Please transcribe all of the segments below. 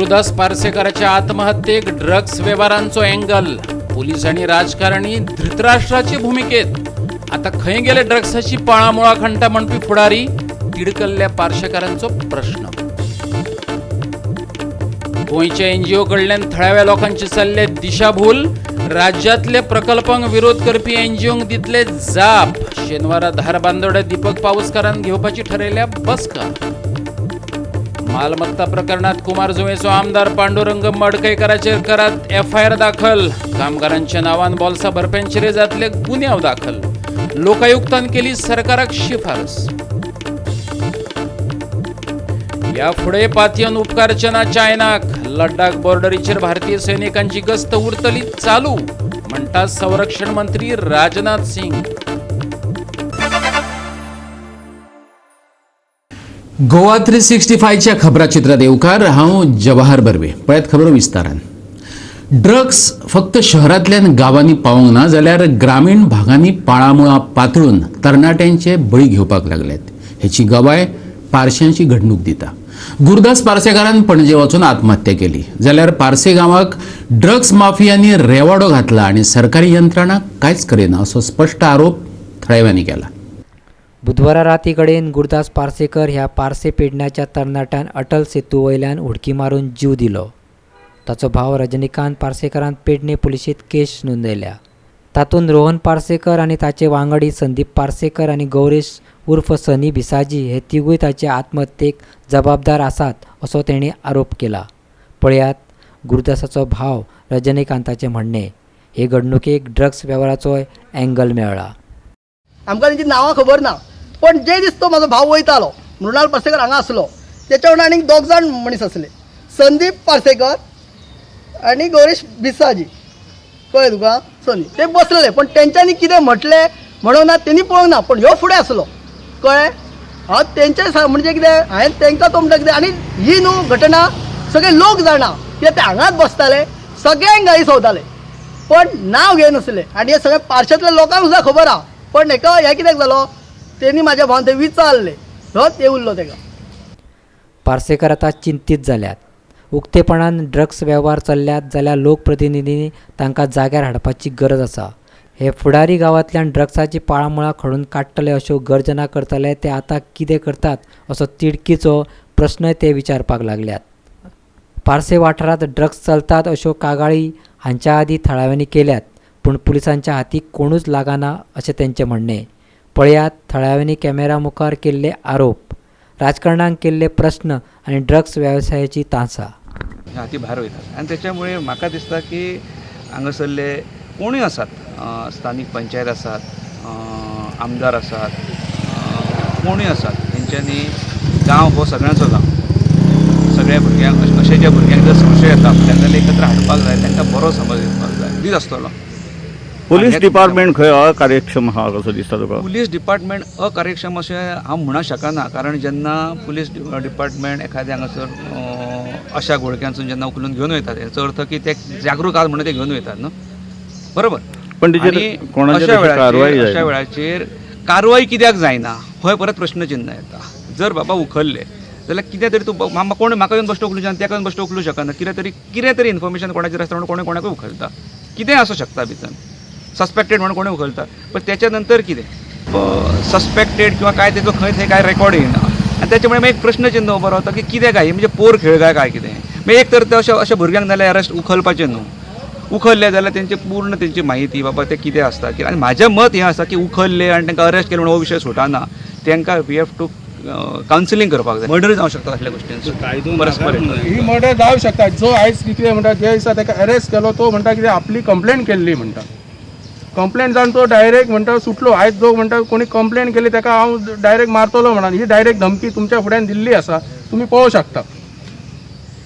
गुरुदास पार्सेकराच्या आत्महत्येक ड्रग्स वेव्हारांचो अँगल. पोलीस आणि राजकारणी धृतराष्ट्राचे भूमिकेत. आता खंय गेले ड्रग्साची पाळामुळा खंटा म्हणपी फुडारी? तिडकल्ल्या पार्सेकारांचो प्रश्न. गोंयच्या एनजीओ कडल्यान थळाव्या लोकांची चल्ले दिशाभूल. राज्यातले प्रकल्पांक विरोध करपी एनजीओंक दितले जाप. शेनवारा धारबांदोड्या दीपक पावसकारान घेवपाची ठरयल्या बसका. मालमत्ता प्रकरणात कुमार जुवेचो आमदार पांडुरंग मडकयकाराचेर करात एफआयआर दाखल. कामगारांच्या नावान बोल्सा भरप्यांचेर जातले गुन्यांव दाखल. लोकायुक्तान केली सरकाराक शिफारस. या फुडें पातयेवन उपकारचे ना चायनाक. लडाख बॉर्डरीचेर भारतीय सैनिकांची गस्त उरतली चालू, म्हणटा संरक्षण मंत्री राजनाथ सिंग. गोवा 365च्या खबराचित्रात येवकार. हांव जवाहर बर्वे. पळयात खबरो विस्तारान. ड्रग्स फक्त शहरांतल्यान गांवांनी पावोंक ना, जाल्यार ग्रामीण भागांनी पाळामुळां पातळून तरणाट्यांचे बळी घेवपाक लागल्यात. हेची गवाय पारश्यांची घडणूक दिता. गुरुदास पार्सेकारान पणजे वचून आत्महत्या केली, जाल्यार पार्से गांवाक ड्रग्स माफियांनी रेवाडो घातला आनी सरकारी यंत्रणा कांयच करिना असो स्पश्ट आरोप थळाव्यांनी केला. बुधवारा राती कडेन गुरुदास पार्सेकर ह्या पार्से पेडण्याच्या तरणाट्यान अटल सेतू वयल्यान उडकी मारून जीव दिलो. ताचो भाव रजनीकांत पार्सेकरान पेडणे पुलिशेंत केश नोंदयल्या. तातूंत रोहन पार्सेकर आनी ताचे वांगडी संदीप पार्सेकर आनी गौरेश उर्फ सनी भिसाजी हे तिगूय ताचे आत्महत्येक जबाबदार आसात असो तेणी आरोप केला. पळयात गुरुदासाचो भाव रजनीकांताचें म्हणणें. हे घडणुकेक ड्रग्स वेव्हाराचोय अँगल मेळ्ळा. आमकां तेंची नांवां खबर ना, पण जे दीस तो म्हाजो भाव वयतालो, मृणाल पार्सेकर हांगा आसलो, तेच्या वांगडा आनीक दोग जाण मनीस आसले, संदीप पार्सेकर आनी गौरीश बिसाजी, कळ्ळें तुका, सनी. ते बसलेले, पण तेंच्यांनी कितें म्हटलें म्हणूंक ना, तेणी पळोवंक ना, पण ह्यो फुडें आसलो, कळ्ळें. हांव तेंचे म्हणजे कितें, हांवें तेंकां तो म्हणटा कितें, आनी ही न्हू घटना सगळे लोक जाणा, कित्याक ते हांगाच बसताले, सगळ्यांक गाळी संवताले, पण नांव घेयनासले. आनी हे सगळे पार्शांतल्या लोकांक सुद्दां खबर आहा. पण हेका हें कित्याक जालो, तेणी म्हाज्या भावान ते विचारले, होच हे उरलो तेका. पार्सेकर आतां चिंतीत जाल्यात. उक्तेपणान ड्रग्स वेव्हार चल्ल्यात जाल्यार लोकप्रतिनिधींनी तांकां जाग्यार हाडपाची गरज आसा. हे फुडारी गांवांतल्यान ड्रग्साची पाळामुळां खणून काडटले अश्यो गर्जना करताले, ते आतां कितें करतात असो तिडकीचो प्रस्नय ते विचारपाक लागल्यात. पार्से वाठारांत ड्रग्स चलतात अश्यो कागाळी हांच्या आदीं थळाव्यांनी केल्यात, पूण पुलिसांच्या हातीक कोणूच लागना अशें तेंचें म्हणणें. पळयात थळाव्यांनी कॅमेरा मुखार केल्ले आरोप, राजकारणांक केल्ले प्रस्न आनी ड्रग्स वेवसायाची तांसा. हाती भायर वयतात आनी त्याच्यामुळे म्हाका दिसता की हांगासरले कोणूय आसात, स्थानीक पंचायत आसात, आमदार आसात, कोणूय आसात, तेंच्यांनी गांव हो सगळ्यांचो गांव, सगळ्या भुरग्यांक अशे ज्या भुरग्यांक जर संशय येता तांकां एकत्र हाडपाक जाय, तांकां बरो समज दिवपाक जाय. दीस आसतलो. पुलीस डिपार्टमेंट खंय अकार्यक्षम आहा कसो दिसता तुका? पुलीस डिपार्टमेंट अकार्यक्षम अशें हांव म्हणूंक शकना, कारण जेन्ना पुलीस डिपार्टमेंट एखाद्या हांगासर अशा घोळक्यांसून जेन्ना उखलून घेवन वयतात, हेचो अर्थ की ते जागरूक आहात म्हणून ते घेवन वयतात न्हू, बरोबर. पण तेचेर कोणाचेर कारवाय अशा वेळाचेर कारवाय कित्याक जायना होय परत प्रश्नचिन्ह येता. जर बाबा उखल्ले जाल्यार कितें तरी तूं कोण म्हाका येवन बश्टो उखलूं शकना, तेका येवन बश्टो उखलूं शकना, कितें तरी इन्फॉर्मेशन कोणाचेर आसता म्हणून कोणूय कोणाकूय उखलता, कितेंय आसूं शकता भितर सस्पेक्टेड म्हणून कोणूय उखलता. पण त्याच्या नंतर कितें सस्पेक्टेड किंवा काय तेचो खंय थंय काय रेकॉर्ड येयना, आनी त्याच्यामुळे मागीर एक प्रश्नचिन्ह उबो रावता की कितें काय म्हणजे पोर खेळ काय काय कितें. मागीर एक तर ते अशें अशें भुरग्यांक जाल्यार अरेस्ट उखलपाचें न्हू, उखल्ले जाल्यार तेंची पूर्ण तेंची म्हायती बाबा ते कितें आसता. आनी म्हाजें मत हें आसा की उखल्ले आनी तांकां अरेस्ट केले म्हणून हो विशय सुटना, तांकां we have to counselling करपाक जाय. मर्डर जावं शकता असल्या गोश्टींचो, परस्पर ही मर्डर जावं शकता. जो आयज कितें म्हणटा, जे दिसा ताका अरेस्ट केलो तो म्हणटा कितें आपली कंप्लेन केल्ली म्हणटा, कंप्लेन जावन तो डायरेक्ट म्हणटा सुटलो. आयज जो म्हणटा कोणी कंप्लेन केली ताका हांव डायरेक्ट मारतलो म्हणून ही डायरेक्ट धमकी तुमच्या फुड्यान दिल्ली आसा, तुमी पळोवंक शकता.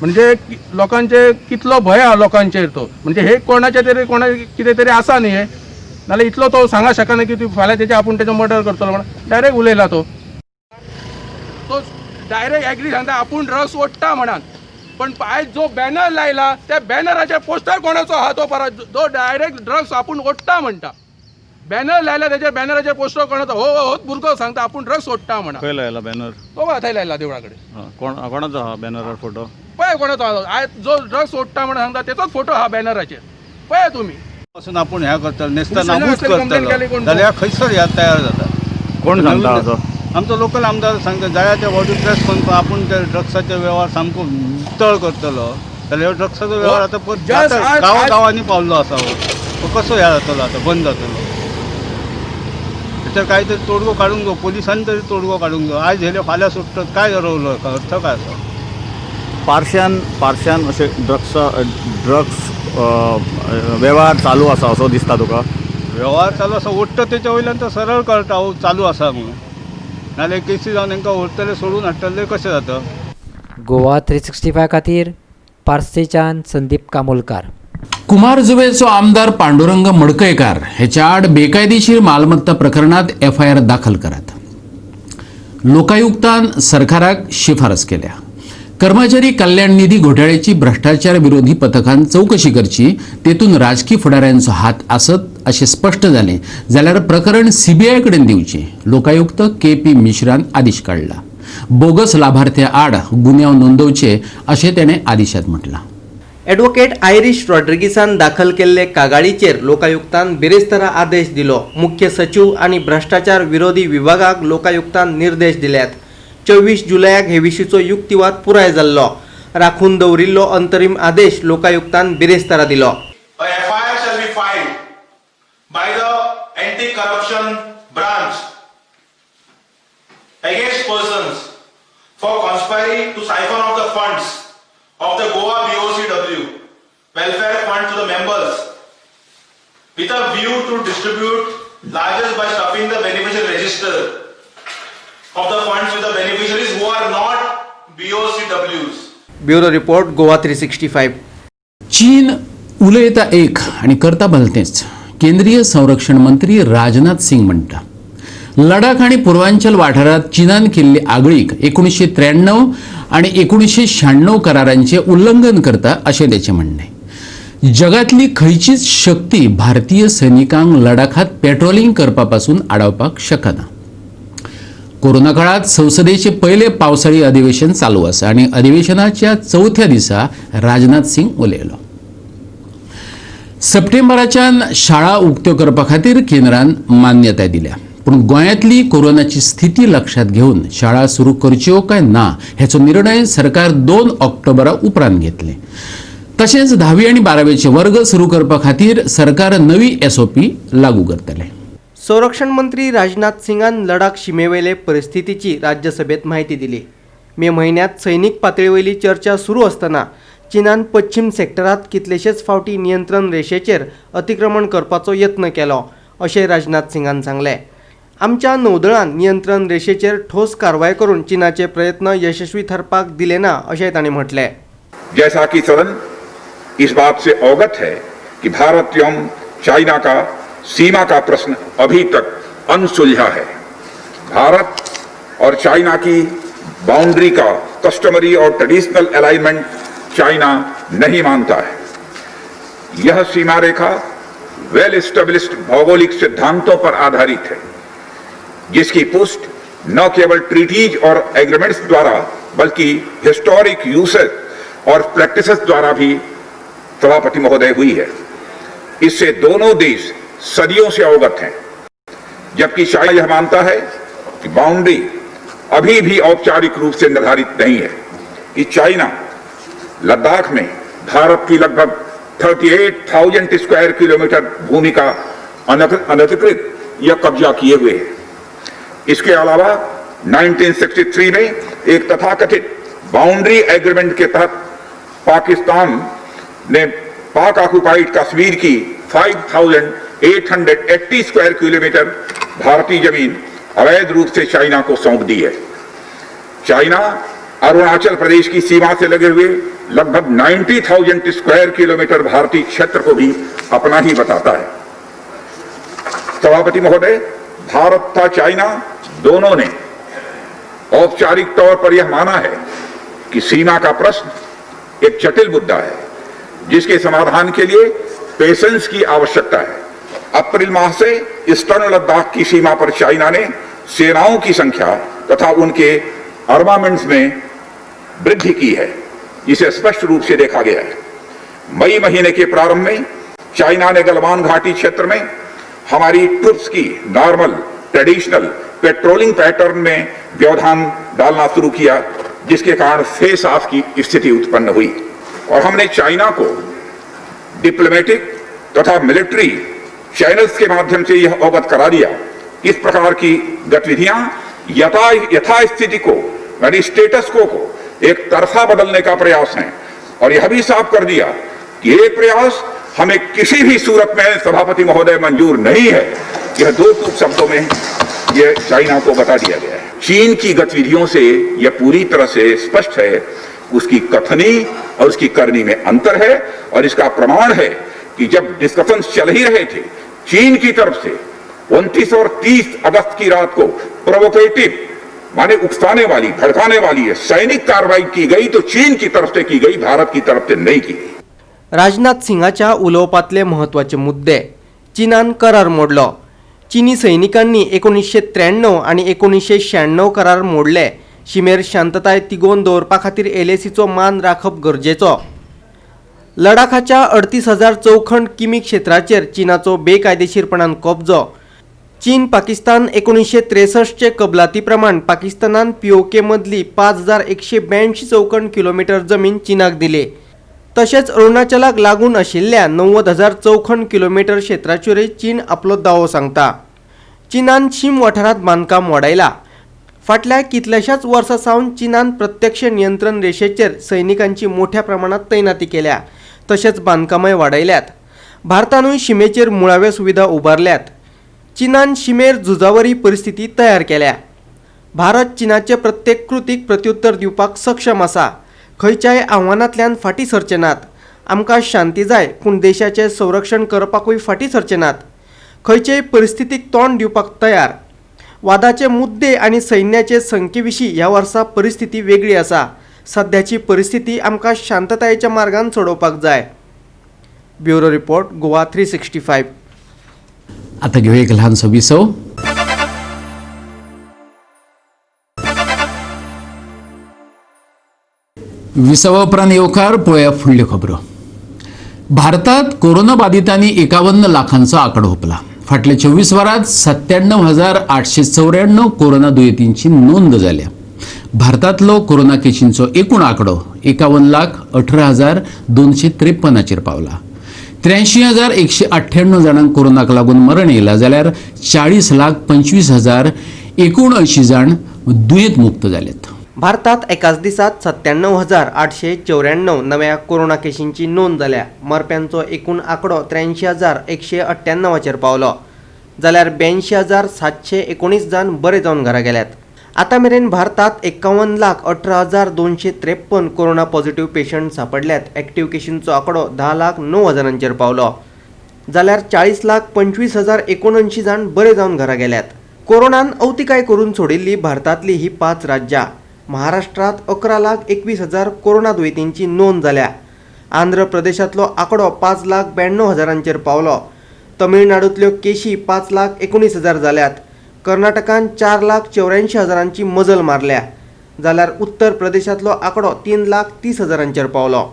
म्हणजे लोकांचे कितलो भंय आहा लोकांचेर तो, म्हणजे हे कोणाचे तरी कोणा कितें तरी आसा न्ही हे, नाल्यार इतलो तो सांगा शकना की तूं फाल्यां तेजे आपूण तेजो मर्डर करतलो म्हणून डायरेक्ट उलयला तो. तो डायरेक्ट एग्री सांगता आपूण ड्रग्स ओडटा म्हणान, पण आयज जो बॅनर लायला त्या बॅनराचेर पोस्टर कोणाचो आहा तो परत जो डायरेक्ट ड्रग्स आपूण ओडटा म्हणटा, बॅनर लायला तेजेर बॅनराचेर पोस्टर कोणाचो, हो होच भुरगो सांगता आपूण ड्रग्स ओडटा म्हणा. खंय लायला बॅनर? तो थंय लायला देवळा कडेन. कोणाचो आहा बॅनरार फोटो? पळय कोणाचो आहा. आयज जो ड्रग्स सोडटा म्हणून सांगता तेचोच फोटो आहा बॅनराचेर, पळय तुमी. पासून आपूण ह्या करतलो, नेस्ता पुलिसांनी नाबूद असली कंप्लेन केली करतलो कोण? जाल्यार खंयसर ह्या तयार जाता. कोण सांगता असो? आमचो लोकल आमदार सांगता, जायते बॉडी प्रेस करून आपूण ते ड्रग्साचे व्यवहार सामको नितळ करतलो जाल्यार ड्रग्साचो व्यवहार आतां परत Just जाता, गांवा गांवांनी पावल्लो आसा हो. हो कसो ह्या जातलो आतां, बंद जातलो. तेचेर कांय तरी तोडगो काडूंक जायो, पोलिसांनी तरी तोडगो काडूंक जायो. आयज हेले फाल्यां सुट्टत, काय रवलो अर्थ काय आसा? पार्श्यान अशे ड्रग्स वेव्हार चालू आसा असो दिसता तुका? व्यवहार चालू आसा, ओडटा तेच्या वयल्यान तो सरळ कळटा हो चालू आसा म्हणून. नाल्यार केसी जावन तांकां व्हरतले सोडून हाडटले कशें जाता? गोवा 365 खातीर पार्सेच्यान संदीप कामोलकार. कुमारजुवेचो आमदार पांडुरंग मडकयकार हेच्या आड बेकायदेशीर मालमत्ता प्रकरणात एफआयआर दाखल करात. लोकायुक्तान सरकाराक शिफारस केल्या. कर्मचारी कल्याण निधी घोटाळ्याची भ्रष्टाचार विरोधी पथकान चवकशी करची, तेतून राजकी फुडाऱ्यांचो हात आसत अशें स्पश्ट जालें जाल्यार प्रकरण सीबीआय कडेन दिवचें. लोकायुक्त के पी मिश्रान आदेश काडला. बोगस लाभार्थ्या आड गुन्यांव नोंदवचे अशें तेणें आदेशांत म्हटलां. ॲडव्होकेट आयरीश रॉड्रिगीसान दाखल केल्ले कागाळीचेर लोकायुक्तान बिरेस्तारा आदेश दिलो. मुख्य सचीव आनी भ्रष्टाचार विरोधी विभागाक लोकायुक्तान निर्देश दिल्यात. 24 जुलयाक हे विशींचो युक्तिवाद पुराय जाल्लो. राखून दवरिल्लो अंतरीम आदेश लोकायुक्तान बिरेस्तारा दिलो. A FIR shall be filed by the anti-corruption branch against persons for conspiring to siphon off the funds of the Goa BOCW welfare fund to the members with a view to distribute largest by stuffing the beneficiary register of the funds with the beneficiaries who are not BOCWs. Bureau report, Goa 365. चीन उलयता एक आनी करता भलतेंच. केंद्रीय संरक्षण मंत्री राजनाथ सिंग म्हणटा, लडाख आनी पुर्वांचल वाठारांत चीनान केल्ली आगळीक 1993 आनी 1996 करारांचें उल्लंघन करता अशें तेचें म्हणणें. जगांतली खंयचीच शक्ती भारतीय सैनिकांक लडाखात पेट्रोलिंग करपा पासून आडावपाक शकना. कोरोना काळात संसदेचे पयले पावसाळी अधिवेशन चालू आसा आनी अधिवेशनाच्या चवथ्या दिसा राजनाथ सिंग उलयलो. सप्टेंबराच्यान शाळा उक्त्यो करपा खातीर केंद्रान मान्यताय दिल्या, पूण गोंयांतली कोरोनाची स्थिती लक्षात घेवन शाळा सुरू करच्यो काय ना हेचो निर्णय सरकार 2 ऑक्टोबरा उपरांत घेतले. तशेंच 10वी आनी 12वेचे वर्ग सुरू करपा खातीर सरकार नवी एसओपी लागू करतले. संरक्षण मंत्री राजनाथ सिंगान लडाख शिमेवेले परिस्थितीची राज्यसभेत माहिती दिली. मे म्हयन्यांत सैनीक पातळीवयली चर्चा सुरू आसतना चीनान पश्चिम सेक्टरांत कितलेशेच फावटी नियंत्रण रेशेचेर अतिक्रमण करपाचो यत्न केलो अशें राजनाथ सिंगान सांगलें. आमच्या नौदळान नियंत्रण रेशेचेर ठोस कारवाय करून चीनाचे प्रयत्न यशस्वी थारपाक दिले ना अशें तांणी म्हटलें. जैसा कि सदन इस बात से अवगत है कि भारत एवं चाइना का सीमा का प्रश्न अभी तक अनसुलझा है. भारत और चाइना की बाउंड्री का कस्टमरी और ट्रेडिशनल अलाइनमेंट चाइना नहीं मानता है. यह सीमा रेखा वेल एस्टेब्लिश्ड भौगोलिक सिद्धांतों पर आधारित है, जिसकी पुष्टि न केवल ट्रीटीज और एग्रीमेंट्स द्वारा बल्कि हिस्टोरिक यूसेज और प्रैक्टिसेस द्वारा भी, सभापति महोदय, हुई है. इससे दोनों देश सदियों से अवगत हैं, जबकि चाइना यह मानता है कि बाउंड्री अभी भी औपचारिक रूप से निर्धारित नहीं है कि चाइना लद्दाख में भारत की लगभग 38,000 स्क्वायर किलोमीटर भूमि का अनधिकृत यह कब्जा किए हुए है. इसके अलावा 1963 में एक तथाकथित बाउंड्री एग्रीमेंट के तहत पाकिस्तान ने पाक ऑक्यूपाइड कश्मीर की 5,880 स्क्वायर किलोमीटर भारतीय जमीन अवैध रूप से चाइना को सौंप दी है. चाइना अरुणाचल प्रदेश की सीमा से लगे हुए लगभग 90,000 स्क्वायर किलोमीटर भारतीय क्षेत्र को भी अपना ही बताता है. सभापति महोदय, भारत तथा चाइना दोनों ने औपचारिक तौर पर यह माना है कि सीमा का प्रश्न एक जटिल मुद्दा है, जिसके समाधान के लिए पेशेंस की आवश्यकता है. अप्रैल माह से ईस्टर्न लद्दाख की सीमा पर चाइना ने सेनाओं की संख्या तथा उनके आर्मामेंट्स में वृद्धि की है. जिसे स्पष्ट रूप से देखा गया है। मई महीने के प्रारंभ में चाइना ने गलवान घाटी क्षेत्र में हमारी ट्रुप्स की नॉर्मल ट्रेडिशनल पेट्रोलिंग पैटर्न में व्यवधान डालना शुरू किया, जिसके कारण फेस ऑफ की स्थिति उत्पन्न हुई और हमने चाइना को डिप्लोमेटिक तथा मिलिट्री चैनल्स के माध्यम से यह अवगत करा दिया इस प्रकार की गतिविधियां यथास्थिति को यानी स्टेटस को एक तरफा बदलने का प्रयास है और यह भी साफ कर दिया कि ये प्रयास हमें किसी भी सूरत में सभापति महोदय मंजूर नहीं है। यह दो टूक शब्दों में यह चाइना को बता दिया गया है। चीन की गतिविधियों से यह पूरी तरह से स्पष्ट है उसकी कथनी और उसकी करनी में अंतर है और इसका प्रमाण है कि जब डिस्कशन चल ही रहे थे चीन की तरफ से 29 और 30 अगस्त की रात को प्रोवोकेटिव माने उकसाने वाली, भड़काने वाली सैनिक कार्रवाई की गई तो चीन की तरफ से की गई, भारत की तरफ से नहीं की गई। राजनाथ सिंगाच्या उलोवपांतले म्हत्वाचे मुद्दे। चीनान करार मोडलो। चीनी सैनिकांनी 1993 आनी 1996 करार मोडले। शिमेर शांतताय तिगोवन दवरपा खातीर एलएसीचो मान राखप गरजेचो। लडाखाच्या 38,000 चौखण किमी क्षेत्राचेर चीनाचो बेकायदेशीरपणान कब्जो। चीन पाकिस्तान 1963 कबलाती प्रमाण पाकिस्तानान पीओके मदली 5,182 चौखण किलोमिटर जमीन चीनाक दिली। तशेंच अरुणाचलाक लागून आशिल्ल्या 90,000 चौखण किलोमिटर क्षेत्राचेरूय चीन आपलो दावो सांगता। चीनान शीम वाठारांत बांदकाम वाडयला। फाटल्या कितल्याशाच वर्सां सावन चीनान प्रत्यक्ष नियंत्रण रेशेचेर सैनिकांची मोठ्या प्रमाणात तैनाती केल्या, तशेंच बांदकामय वाडयल्यात। भारतानूय शिमेचेर मुळाव्यो सुविधा उबारल्यात। चीनान शिमेर झुजावरी परिस्थिती तयार केल्या। भारत चीनाचे प्रत्येक कृतीक प्रत्युत्तर दिवपाक सक्षम आसा। खंयच्याय आव्हानांतल्यान फाटीं सरचे नात। आमकां शांती जाय, पूण देशाचें संरक्षण करपाकूय फाटीं सरचे नात। खंयचेय परिस्थितीक तोंड दिवपाक तयार। वादाचे मुद्दे आनी सैन्याचे संख्ये विशीं ह्या वर्सा परिस्थिती वेगळी आसा। सद्याची परिस्थिती आमकां शांततायेच्या मार्गान सोडोवपाक जाय। Bureau report, Goa 365। आता घेऊया एक लहानसो विसव। विसवा उपरांत येवकार पळोवया फुडल्यो खबरो। भारतात कोरोना बाधितांनी 51 लाखांचो आंकडो हुपला। फाटल्या 24 वरांत 97,894 कोरोना दुयेंतींची नोंद जाल्या। भारतांतलो कोरोना केशींचो एकूण आंकडो 51,18,253 पावला। 83,198 जाणांक कोरोनाक लागून मरण येयलां जाल्यार 40,25,079 जाण दुयेंत मुक्त जाल्यात। भारतात एकाच दिसात 97,894 नव्या कोरोना केशींची नोंद जाल्या। मरप्यांचो एकूण आंकडो 83,198 पावलो, जाल्यार 82,719 जाण बरे जावन घरा गेल्यात। आतां मेरेन भारतात 51,18,253 कोरोना पॉझिटिव्ह पेशंट सांपडल्यात। एक्टिव्ह केशींचो आंकडो 10,09,000 पावलो, जाल्यार 40,25,079 जाण बरे जावन घरा गेल्यात। कोरोनान अवतिकाय करून सोडिल्ली भारतांतली ही 5 राज्यां। महाराष्ट्रात 11,21,000 कोरोना दुयेंतींची नोंद जाल्या। आंध्र प्रदेशांतलो आंकडो 5,92,000 पावलो। तमिळनाडूंतल्यो केशी 5,19,000 जाल्यात। कर्नाटकान 4,84,000 मजल मारल्या, जाल्यार उत्तर प्रदेशांतलो आंकडो 3,30,000 पावलो।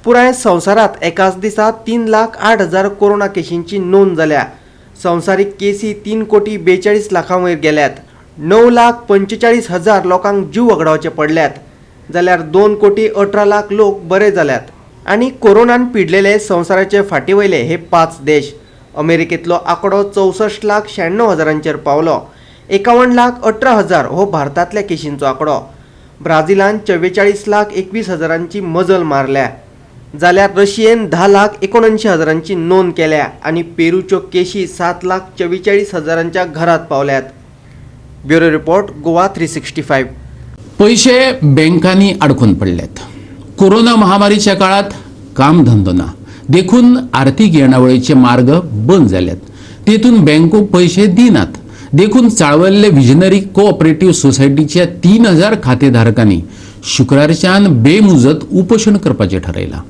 पुराय संवसारांत एकाच दिसा 3,08,000 कोरोना केशींची नोंद जाल्या। संवसारीक केसी 3,42,00,000 वयर गेल्यात। 9,45,000 लोकांक जीव वगडावचे पडल्यात, जाल्यार 2,18,00,000 लोक बरे जाल्यात। आनी कोरोनान पिडलेले संवसाराचे फाटी वयले हे 5 देश। अमेरिकेंतलो आंकडो 64,96,000 पावलो। 51,18,000 हो भारतांतल्या केशींचो आंकडो। ब्राझिलान 44,21,000 मजल मारल्या, जाल्यार रशियेन 10,79,000 नोंद केल्या आनी पेरूच्यो केशी 7,44,000 घरात पावल्यात। Bureau report, Goa 365। पैसे बँकांनी अडकून पडल्यात। कोरोना महामारीच्या काळात काम धंदो ना देखून आर्थिक येणावळीचे मार्ग बंद जाल्यात। तेतून बँको पैसे दिनात देखून चाळवल्ले विजनरी कोऑपरेटिव्ह सोसायटीच्या 3,000 खातेधारकांनी शुक्रारच्यान बेमुजत उपोशण करपाचें ठरयलां।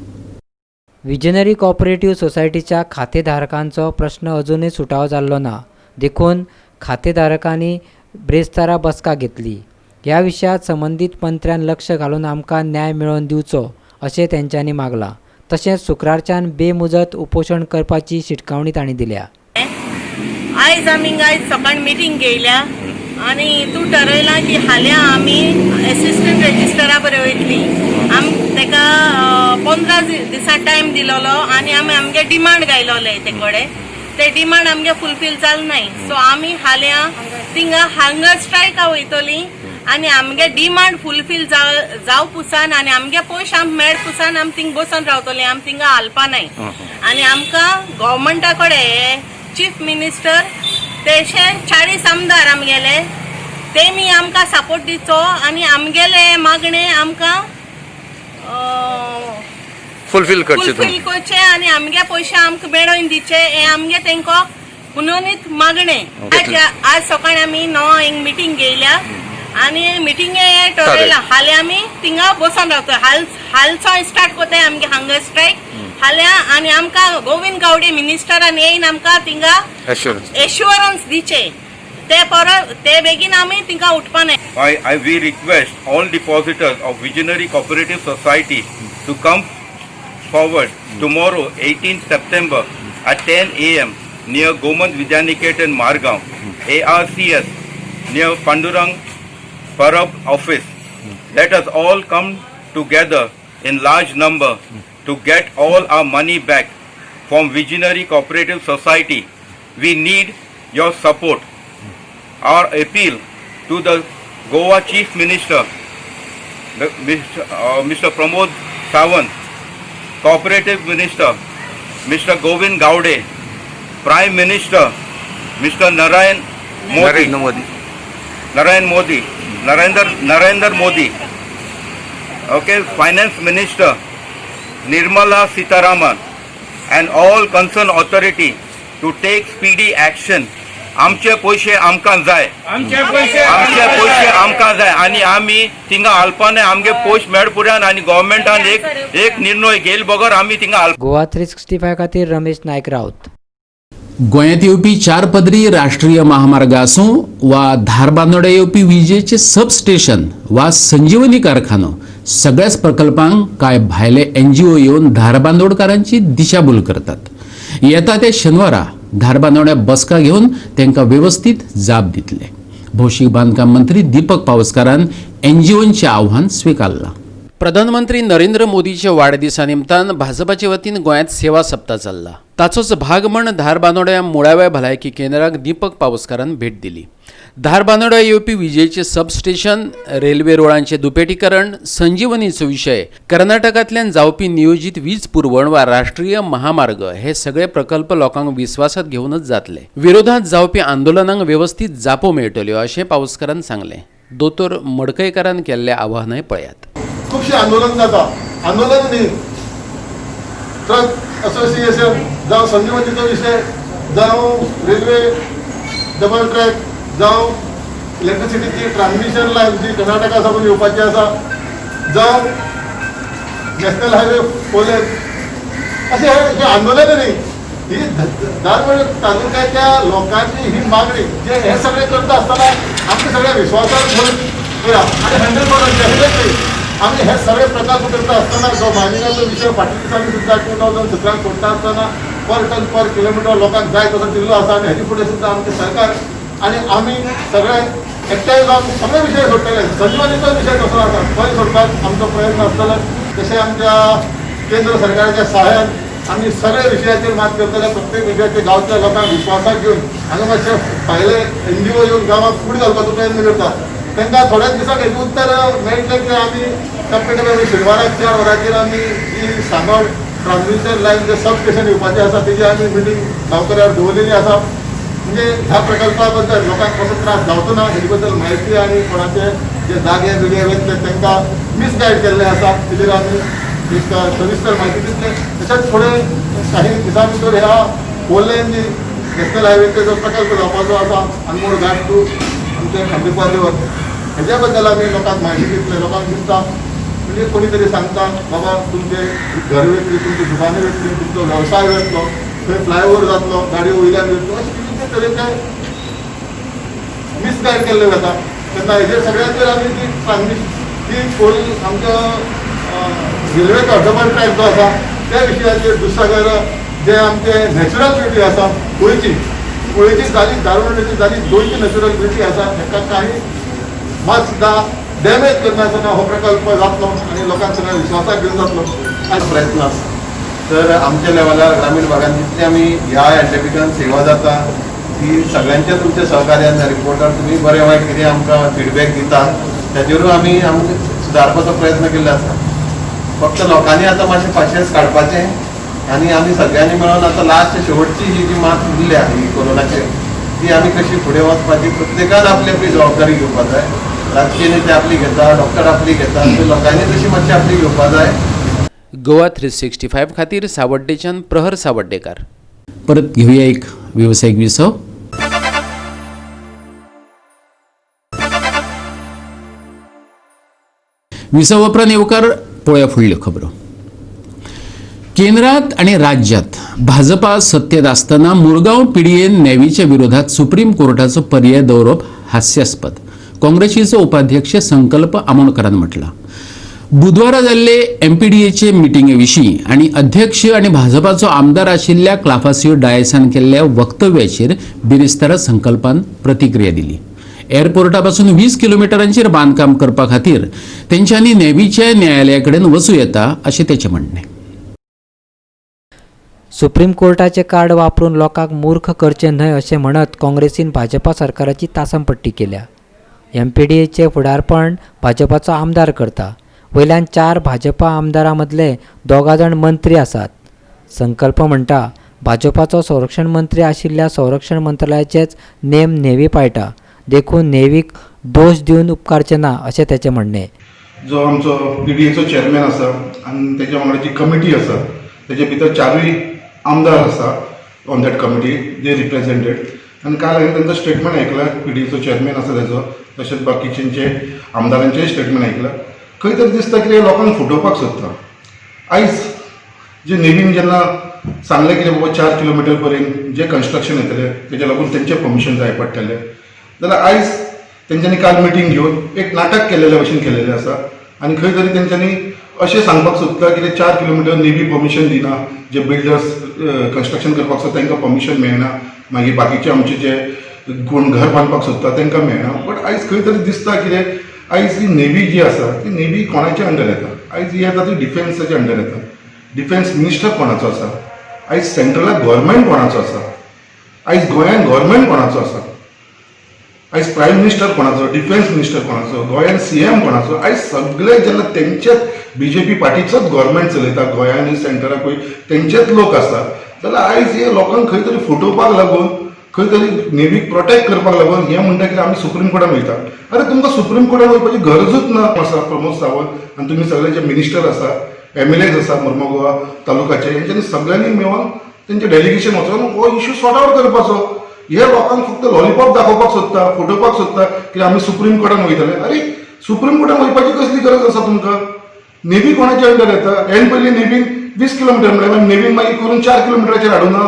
विजनरी कोऑपरेटिव्ह सोसायटीच्या खातेधारकांचो प्रश्न अजूनय सुटावो जाल्लो ना देखून खातेधारकांनी ब्रेस्तारा बसका घेतली। ह्या विशयात संबंदीत मंत्र्यान लक्ष घालून आमकां न्याय मेळोवन दिवचो अशें तेंच्यांनी मागलां. तशेंच शुक्रारच्यान बेमुजत उपोशण करपाची शिटकावणी तांणी दिल्या. आयज आमी आयज सकाळी मिटींग घेयल्या आनी तूं ठरयलां की फाल्यां आमी एसिस्टंट रेजिस्टरा बरें वयतली. आम तेका 15 दिसा टायम दिलोलो आनी आमी आमगे डिमांड घायलोले ते कडेन. ते डिमांड आमगे फुलफील जाल नाय, सो आमी फाल्यां थिंगा हंगर स्ट्रायका वयतली आनी आमगे डिमांड फुलफील जाव पुसान आनी आमगे पयशे आमकां मेळ पुसान आमी थिंग बसून रावतली. आमी थिंगा हालपा नाय. आनी आमकां गव्हर्मेंटा कडेन चीफ मिनिस्टर तेशे 40 आमदार आमगेले तेमी आमकां सपोर्ट दिवचो आनी आमगेले मागणे आमकां फुलफील करचे. फुलफील करचे आनी आमगे पयशे आमकां मेळोवन दिवचे, हे आमगे तेंको पुनोनीत मागणे. आज सकाळी आमी 9 एक मिटींग घेयल्या आनी मिटिंगे ठरयलां फाल्यां आमी थिंगा बसून रावता. हालचो स्टार्ट करताय आमगे हंगर स्ट्रायक फाल्यां आनी आमकां गोविंद गावडे मिनिस्टरान येवन आमकां थिंगा एश्युरन्स दिचे, ते परत ते बेगीन आमी थिंगा उठपा नाय. I we request all depositors of Visionary Cooperative Society to come forward tomorrow, 18 September at 10 a.m. near Gomant Vidyaniketan, Margao, ARCS near Pandurang Parab office. Let us all come together in large number to get all our money back from Visionary Cooperative Society. We need your support. Our appeal to the Goa Chief Minister, Mr. Pramod Sawant, Cooperative Minister, Mr. Govind Gaude, Prime Minister, Mr. Narayan Modi, Narayan Modi, Narendra Modi, okay, Finance Minister, Nirmala Sitaraman, and all concerned authority to take speedy action. आमचे पयशे आमकां जाय, आमचे पयशे आमकां जाय आनी आमी थिंगा हालपाना. आमगे पयशे मेळ पुरान आनी गव्हर्मेंटान एक एक निर्णय घेयल बगर आमी थिंगा हाल गोवा 365 खातीर रमेश नायक राऊत. गोंयांत येवपी चार पदरी राष्ट्रीय महामार्ग आसूं वा धारबांदोड्या येवपी विजेचे सबस्टेशन वा संजीवनी कारखानो, सगळ्याच प्रकल्पांक कांय भायले एनजीओ येवन धारबांदोडकारांची दिशाभूल करतात. येता ते शेनवारा धारबांदोड्या बसका घेवन तांकां वेवस्थीत जाप दितले. भौशीक बांदकाम मंत्री दीपक पावसकारान एनजीओंचें आव्हान स्विकारलां. प्रधानमंत्री नरेंद्र मोदीच्या वाडदिसा निमतान भाजपाचे वतीन गोंयांत सेवा सप्ता चल्ला. ताचोच भाग म्हण धारबांदोड्या मुळाव्या भलायकी केंद्राक दीपक पावसकारान भेट दिली. धारबांदोड्या येवपी विजेचे सबस्टेशन, रेल्वे रुळांचें दुपेटीकरण, संजीवनीचो विशय, कर्नाटकांतल्यान जावपी नियोजीत वीज पुरवण वा राष्ट्रीय महामार्ग हे सगळे प्रकल्प लोकांक विस्वासात घेवनच जातले. विरोधात जावपी आंदोलनांक वेवस्थीत जापो मेळटल्यो अशें पावसकारान सांगलें. दोतोर मडकयकारान केल्लें आवाहनय पळयात. खुबशें आंदोलन जाता. आंदोलन न्ही, ट्रक असोसिएशन जावं, संजीवनीचो विशय जावं, रेल्वे डबल ट्रॅक जावं, इलेक्ट्रिसिटीची ट्रान्समिशन लायन जी कर्नाटका साकून येवपाची आसा जावं, नॅशनल हायवे फोर लेन, अशें हे आंदोलन न्ही, ही धारबांदोडे तालुक्याच्या लोकांची ही मागणी. जे हे सगळे करता आसतना आमचे सगळे विश्वासान घेवन करा आनी 100% डेफिनेटली आमी हे सगळे प्रकल्प करता आसतना जो मायनिंगाचो विशय फाटल्या दिसांनी सुद्दां 2017 सोडटा आसतना पर टन पर किलोमिटर लोकांक जाय तसो दिल्लो आसा आनी हेजे फुडें सुद्दां आमचें सरकार आनी आमी सगळे एकठांय जावन सगळे विशय सोडटले. संजीवनीचो विशय तसो आसा, थंय सोडपाक आमचो प्रयत्न आसतलो. तशें आमच्या केंद्र सरकाराच्या सहाय्यान आमी सगळे विशयाचेर मात करतले. प्रत्येक विशयाचे गांवच्या लोकांक विश्वासाक घेवन. हांगा मातशे भायले एनजीओ येवन गांवांत फूट घालपाचो प्रयत्न करता. तांकां थोड्याच दिसांक हेजें उत्तर मेळटलें की आमी टप्पे टप्प्यान शेनवाराक 4 वरांचेर आमी जी सांगोड ट्रान्समिशन लायन जे सब स्टेशन येवपाचें आसा तेजी आमी मिटींग गांवकऱ्यार दवरलेली आसा. म्हणजे ह्या प्रकल्पा बद्दल लोकांक कसो त्रास जावचो ना हेजे बद्दल म्हायती आनी कोणाचे जे जागे बिगे वयतले तांकां मिसगायड केल्लें आसा, तेजेर आमी एक सविस्तर म्हायती दितले. तशेंच फुडें काही दिसां भितर ह्या फोर लेन जी नॅशनल हायवेचो जो प्रकल्प जावपाचो आसा, अनमोड घाट टू आमचे खांडेपार रिवर, हेज्या बद्दल आमी लोकांक म्हायती दितले. लोकांक दिसता, म्हणजे कोणी तरी सांगता, बाबा तुमचे घर वयतली, तुमची दुकानां वयतली, तुमचो वेवसाय वयतलो, थंय फ्लायओवर जातलो, गाडयो वयल्यान वयतलो, अशे विविध तरेचे मिसगायड केल्ले वता. तेन्ना हेजेर सगळ्यांचेर आमी ती ट्रान्समिशन ती खोल आमच्या रेल्वेचो डबल ट्रॅक जो आसा त्या विशयाचेर, दुधसागर जे आमचे नॅचरल ब्युटी आसा कुळीची, कुळीची जाली, दारुणेची जाली, गोंयची नॅचरल ब्युटी आसा, हेका काही मात सुद्दां डॅमेज करनासतना हो प्रकल्प जातलो आनी लोकांक सगळ्या विश्वासाक घेवन जातलो आनी प्रयत्न आसा. तर आमच्या लेवलार ग्रामीण भागान जितली आमी ह्या एंडेमिकान सेवा जाता ती सगळ्यांच्या तुमच्या सहकार्यान, रिपोर्टर तुमी बरें वायट कितें आमकां फिडबॅक दिता ताजेरूय आमी आमकां सुदारपाचो प्रयत्न केल्लो आसा. फक्त लोकांनी आतां मातशें पाशेंस काडपाचें आनी आमी सगळ्यांनी मेळून आतां लास्ट शेवटची ही जी मात उरल्या ही कोरोनाचेर ती आमी कशी फुडें वचपाची प्रत्येकान आपली आपली जबाबदारी घेवपा जाय. राजकीय नेते आपली घेता, डॉक्टर आपली घेता, लोकांनी तशी मातशी आपली घेवपा जाय. गोवा 365 खातीर सावड्डेच्यान प्रहर सावड्डेकार. परत घेवया एक वेवसायीक विसव. विसव उपरांत येवकार पळोवया फुडल्यो खबरो. केंद्रात आनी राज्यात भाजपा सत्तेत आसतना मुरगांव पीडीएन नेव्हीच्या विरोधात सुप्रीम कोर्टाचो पर्याय दवरप हास्यास्पद, काँग्रेसीचो उपाध्यक्ष संकल्प आमोणकरान म्हटलां. बुधवारा जाल्ले एमपीडीएचे मिटिंगे विशीं आनी अध्यक्ष आनी भाजपाचो आमदार आशिल्ल्या क्लाफासियो डायसान केल्ल्या वक्तव्याचेर बिरेस्तारा संकल्पान प्रतिक्रिया दिली. एअरपोर्टा पासून 20 किलोमिटरांचेर बांदकाम करपा खातीर तेंच्यांनी नेव्हीच्या न्यायालया कडेन वचूं येता अशें तेचें म्हणणें. सुप्रीम कोर्टाचे कार्ड वापरून लोकांक मूर्ख करचे न्हय अशें म्हणत काँग्रेसीन भाजपा सरकाराची तासमपट्टी केल्या. एमपीडीएचे फुडारपण भाजपाचो आमदार करता, वयल्यान 4 भाजपा आमदारां मदले 2 जाण मंत्री आसात. संकल्प म्हणटा भाजपाचो संरक्षण मंत्री आशिल्ल्या संरक्षण मंत्रालयाचेच नेम नेव्ही पाळटा, देखून नेव्हीक दोश दिवन उपकारचें ना अशें तेचें म्हणणें. जो आमचो पीडीएचो चेअरमॅन आसा आनी तेच्या वांगडा जी कमिटी आसा तेजे भितर 4 आमदार आसा on that committee they represented. आनी काल हांवें तांचो स्टेटमेंट आयकला, पीडीएचो चेअरमॅन आसा तेजो, तशेंच बाकीच्यांचे आमदारांचेय स्टेटमेंट आयकला. खंय तरी दिसता कितें लोकांक फटोवपाक सोदता. आयज जे नेव्हीन जेन्ना सांगलें कितें बाबा 4 किलोमिटर पर्यंत जें कन्स्ट्रक्शन येतलें तेज्या लागून तेंचें परमिशन जाय पडटलें, जाल्यार आयज तेंच्यांनी काल मिटींग घेवन एक नाटक केलेल्या भशेन केलेलें आसा. आनी खंय तरी तेंच्यांनी अशें सांगपाक सोदता कितें 4 किलोमिटर नेव्ही परमिशन दिना, जे बिल्डर्स कन्स्ट्रक्शन करपाक सोदता तांकां परमिशन मेळना, मागीर बाकीचे आमचे जे कोण घर बांदपाक सोदता तांकां मेळना. बट आयज खंय तरी दिसता कितें आयज ही नेव्ही जी आसा ती नेव्ही कोणाच्या अंडर येता? आयज ही येता ती डिफेन्साच्या अंडर येता. डिफेन्स मिनिस्टर कोणाचो आसा? आयज सेंट्रलाक गव्हर्मेंट कोणाचो आसा? आयज गोंयांत गव्हर्मेंट कोणाचो आसा? आयज प्रायम मिनिस्टर कोणाचो? डिफेन्स मिनिस्टर कोणाचो? गोंयांत सीएम कोणाचो? आयज सगळे जेन्ना तेंचेच बीजेपी पार्टीचोच गव्हर्मेंट चलयता गोंयांत सेंटराकूय तेंचेच लोक आसा, जाल्यार आयज हे लोकांक खंय तरी फटोवपाक लागून खंय तरी नेव्हीक प्रोटेक्ट करपाक लागून हें म्हणटा की आमी सुप्रीम कोर्टान वयता. अरे तुमकां सुप्रीम कोर्टान वचपाची गरजूच ना. आसा प्रमोद सावंत आनी तुमी सगळे जे मिनिस्टर आसा, एमएलएज आसा मुर्मगांव तालुकाचे, हेंच्यांनी सगळ्यांनी मेळून तेंचें डेलिगेशन वचोन हो इश्यू सॉर्ट आवट करपाचो. हे लोकांक फक्त लॉलीपॉप दाखोवपाक सोदता, फटोवपाक सोदता की आमी सुप्रीम कोर्टान वयतले. अरे सुप्रीम कोर्टान वचपाची कसली गरज आसा तुमकां? नेव्ही कोणाच्या अंडर येता? हेन पयलीं नेव्हीन 20 किलोमिटर म्हणल्यार नेव्हीन मागीर करून 4 किलोमिटराचेर हाडूना.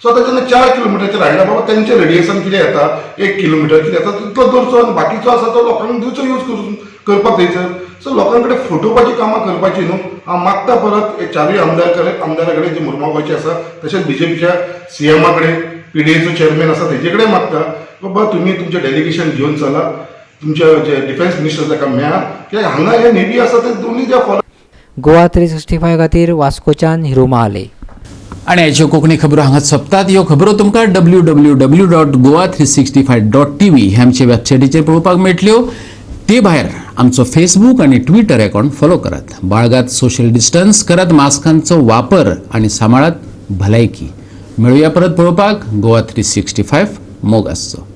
सो आतां जेन्ना 4 किलोमिटराचेर हाडला बाबा तेंचे रेडियसान कितें येता, 1 किलोमिटर कितें येता तितलो दवरचो आनी बाकीचो आसा तो लोकांक दिवचो यूज करून करपाक थंयसर. सो लोकां कडेन फटोवपाची कामां करपाची न्हू. हांव मागता परत हे 4 आमदारा कडेन जे मुर्मगांवचे आसा, तशेंच बीजेपीच्या सीएमा कडेन, पीडीएचो चेअरमॅन आसा तेजे कडेन मागता बाबा तुमी तुमचें डेलिगेशन घेवन चला, तुमच्या जे डिफेन्स मिनिस्टर ताका मेळा, कित्याक हांगा हे नेव्ही आसा ते दोनूय जे फॉलो. गोवा 365 खातीर वास्कोच्यान हिरू महाले. आनी हाच्यो कोंकणी खबरो हांगा सोंपतात. ह्यो खबरो तुमकां www.goa365.tv ह्या आमच्या वेबसायटीचेर पळोवपाक मेळटल्यो. ते भायर आमचो फेसबूक आनी ट्विटर अकावंट फॉलो करात. बाळगात सोशल डिस्टन्स, करात मास्कांचो वापर आनी सांबाळात भलायकी. मेळुया परत पळोवपाक गोवा 365. मोग आसचो.